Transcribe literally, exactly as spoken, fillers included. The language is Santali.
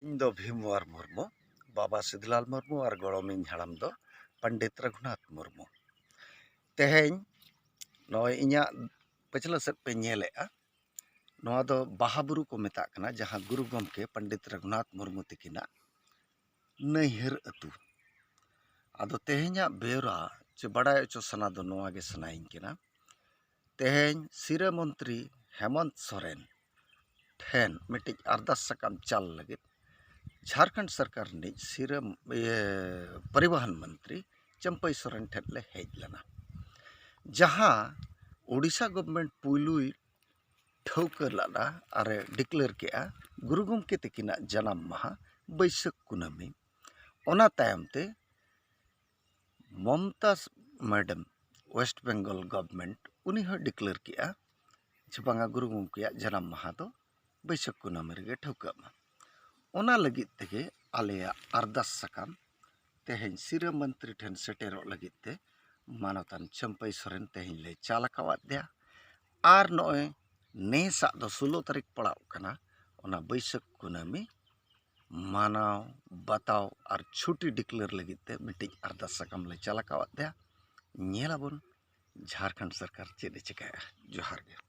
ᱤᱧ ᱫᱚ ᱵᱷᱤᱢᱣᱟᱨ ᱢᱩᱨᱢᱩ, ᱵᱟᱵᱟ ᱥᱤᱫᱷᱩᱞᱟᱞ ᱢᱩᱨᱢᱩ ᱟᱨ ᱜᱚᱲᱚᱢᱤᱧ ᱦᱟᱲᱟᱢ ᱫᱚ ᱯᱚᱱᱰᱤᱛ ᱨᱚᱜᱷᱩᱱᱟᱛᱷ ᱢᱩᱨᱢᱩ᱾ ᱛᱮᱦᱮᱧ ᱱᱚᱜᱼᱚᱭ ᱤᱧᱟᱹᱜ ᱯᱟᱹᱪᱷᱞᱟᱹ ᱥᱮᱫ ᱯᱮ ᱧᱮᱞᱮᱫᱼᱟ, ᱱᱚᱣᱟ ᱫᱚ ᱵᱟᱦᱟ ᱵᱩᱨᱩ ᱠᱚ ᱢᱮᱛᱟᱜ ᱠᱟᱱᱟ, ᱡᱟᱦᱟᱸ ᱜᱩᱨᱩ ᱜᱚᱢᱠᱮ ᱯᱚᱱᱰᱤᱛ ᱨᱚᱜᱷᱩᱱᱟᱛᱷ ᱢᱩᱨᱢᱩ ᱛᱤᱠᱤᱱᱟᱜ ᱱᱟᱹᱭᱦᱟᱹᱨ ᱟᱹᱛᱩ᱾ ᱟᱫᱚ ᱛᱮᱦᱮᱧᱟᱜ ᱵᱮᱣᱨᱟ ᱪᱮ ᱵᱟᱰᱟᱭ ᱦᱚᱪᱚ ᱥᱟᱱᱟ ᱫᱚ ᱱᱚᱣᱟ ᱜᱮ ᱥᱟᱱᱟᱭᱤᱧ ᱠᱟᱱᱟ, ᱛᱮᱦᱮᱧ ᱥᱤᱨᱟᱹ ᱢᱚᱱᱛᱨᱤ ᱦᱮᱢᱚᱱᱛ ᱥᱚᱨᱮᱱ ᱴᱷᱮᱱ ᱢᱤᱫᱴᱤᱡ ᱟᱨᱫᱟᱥ ᱥᱟᱠᱟᱢ ᱪᱟᱞ ᱞᱟᱹᱜᱤᱫ ᱡᱷᱟᱲᱠᱷᱚᱸᱰ ᱥᱚᱨᱠᱟᱨ ᱨᱤᱱᱤᱡ ᱥᱤᱨᱟᱹ, ᱤᱭᱟᱹ, ᱯᱚᱨᱤᱵᱚᱦᱚᱱ ᱢᱚᱱᱛᱨᱤ ᱪᱟᱹᱢᱯᱟᱹᱭ ᱥᱚᱨᱮᱱ ᱴᱷᱮᱱ ᱞᱮ ᱦᱮᱡ ᱞᱮᱱᱟ, ᱡᱟᱦᱟᱸ ᱳᱰᱤᱥᱟ ᱜᱚᱵᱷᱢᱮᱱᱴ ᱯᱩᱭᱞᱩᱭ ᱴᱷᱟᱹᱣᱠᱟᱹ ᱞᱮᱫᱟ ᱟᱨᱮ ᱰᱤᱠᱞᱮᱭᱟᱨ ᱠᱮᱜᱼᱟ ᱜᱩᱨᱩ ᱜᱚᱢᱠᱮ ᱛᱤᱠᱤᱱᱟᱜ ᱡᱟᱱᱟᱢ ᱢᱟᱦᱟ ᱵᱟᱹᱭᱥᱟᱹᱠᱷ ᱠᱩᱱᱟᱹᱢᱤ᱾ ᱚᱱᱟ ᱛᱟᱭᱚᱢ ᱛᱮ Mamta madam, West Bengal government, ᱩᱱᱤ ᱦᱚᱸᱭ ᱰᱤᱠᱞᱮᱭᱟᱨ ᱠᱮᱜᱼᱟ ᱡᱮ ᱵᱟᱝᱟ, ᱜᱩᱨᱩ ᱜᱚᱢᱠᱮᱭᱟᱜ ᱡᱟᱱᱟᱢ ᱢᱟᱦᱟ ᱫᱚ ᱵᱟᱹᱭᱥᱟᱹᱠᱷ ᱠᱩᱱᱟᱹᱢᱤ ᱨᱮᱜᱮ ᱴᱷᱟᱹᱣᱠᱟᱹᱜ ᱢᱟ᱾ ᱚᱱᱟ ᱞᱟᱹᱜᱤᱫ ᱛᱮᱜᱮ ᱟᱞᱮᱭᱟᱜ ᱟᱨᱫᱟᱥ ᱥᱟᱠᱟᱢ ᱛᱮᱦᱮᱧ ᱥᱤᱨᱟᱹ ᱢᱚᱱᱛᱨᱤ ᱴᱷᱮᱱ ᱥᱮᱴᱮᱨᱚᱜ ᱞᱟᱹᱜᱤᱫ ᱛᱮ ᱢᱟᱱᱚᱛᱟᱱ ᱪᱟᱹᱢᱯᱟᱹᱭ ᱥᱚᱨᱮᱱ ᱛᱮᱦᱮᱧ ᱞᱮ ᱪᱟᱞ ᱟᱠᱟᱣᱟᱫ ᱫᱮᱭᱟ᱾ ᱟᱨ ᱱᱚᱜᱼᱚᱭ ᱱᱮᱥᱟᱜ ᱫᱚ ᱥᱳᱞᱳ ᱛᱟᱹᱨᱤᱠᱷ ᱯᱟᱲᱟᱣᱜ ᱠᱟᱱᱟ, ᱚᱱᱟ ᱵᱟᱹᱭᱥᱟᱹᱠᱷ ᱠᱩᱱᱟᱹᱢᱤ ᱢᱟᱱᱟᱣ ᱵᱟᱛᱟᱣ ᱟᱨ ᱪᱷᱩᱴᱤ ᱰᱤᱠᱞᱮᱭᱟᱨ ᱞᱟᱹᱜᱤᱫ ᱛᱮ ᱢᱤᱫᱴᱤᱡ ᱟᱨᱫᱟᱥ ᱥᱟᱠᱟᱢ ᱞᱮ ᱪᱟᱞ ᱟᱠᱟᱣᱟᱫ ᱫᱮᱭᱟ᱾ ᱧᱮᱞᱟᱵᱚᱱ ᱡᱷᱟᱲᱠᱷᱚᱸᱰ ᱥᱚᱨᱠᱟᱨ ᱪᱮᱫ ᱮ ᱪᱤᱠᱟᱹᱭᱟ᱾ ᱡᱚᱦᱟᱨ ᱜᱮ᱾